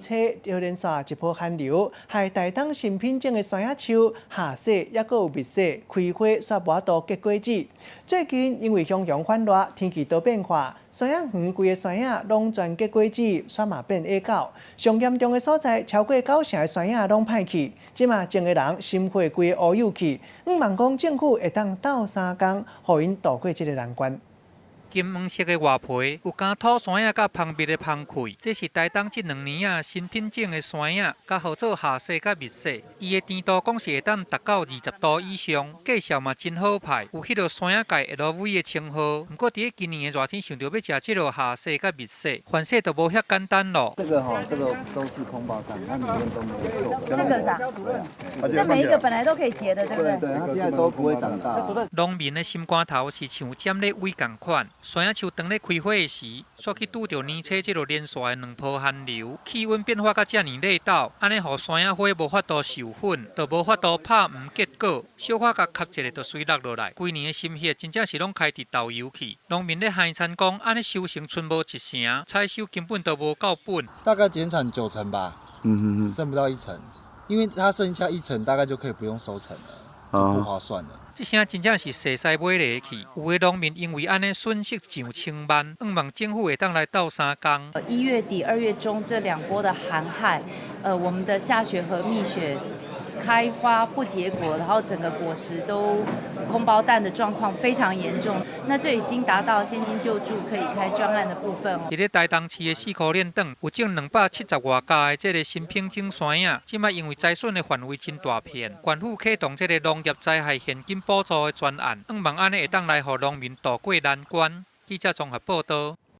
車著連紲一波寒流，害台東新品種的山仔樹夏雪，抑閣有蜜雪開花，煞無法度結果子。最近因為雄雄反熱，天氣多變化，山仔園規个山仔攏全結果子，煞嘛變矮到。上嚴重的所在，超過九成的山仔攏歹去。這馬種的人心血規个烏有去，向望講政府會當鬥相共，予𪜶渡過這个難關。金黃色的外皮，有敢土山仔佮蜂蜜的香氣。這是台東這兩年仔新品種的山仔，共號做夏雪佮蜜雪。伊的甜度講是會當達到20度以上，價數嘛真好派，有彼個山仔界 LV 的稱號。毋過佇咧今年的熱天，想著欲食這个夏雪佮蜜雪，凡勢都無遐簡單咯。這個吼，這個都是空包蛋，它裡面都沒有。這個是啊？這每一個本來都可以結的，對不對？對，它現在都不會長大。農民的心肝頭是像針咧崴仝款。山仔樹當咧開花時，煞去拄著年初這个連續的兩波寒流，氣溫變化甲遮爾禮斗，按呢予山仔花無法度授粉，就無法度拍黃結果，小可共磕一下就隨落落來。規年的心血真正是攏開佇豆油去。農民咧哀嘆講，按呢收成賰無一成，採收根本都無夠本。大概減產九成吧，剩不到一成，因為它剩下一成，大概就可以不用收成了，就不划算了。這聲真正是勢使尾螺去，有的農民因為按呢損失上千萬，向望政府會當來鬥相共。1月底、2月中這兩波的寒害，我們的夏雪和蜜雪開花不結果，然後整個果實都空包蛋的狀況非常嚴重。那這已經達到現金救助可以開專案的部分。佇咧台東市的四箍鏈頂，有種270外家的這個新品種山仔，這擺因為災損的範圍真大片，縣府啟動這個農業災害現金補助的專案，向望按呢會當來予農民渡過難關。記者綜合報導。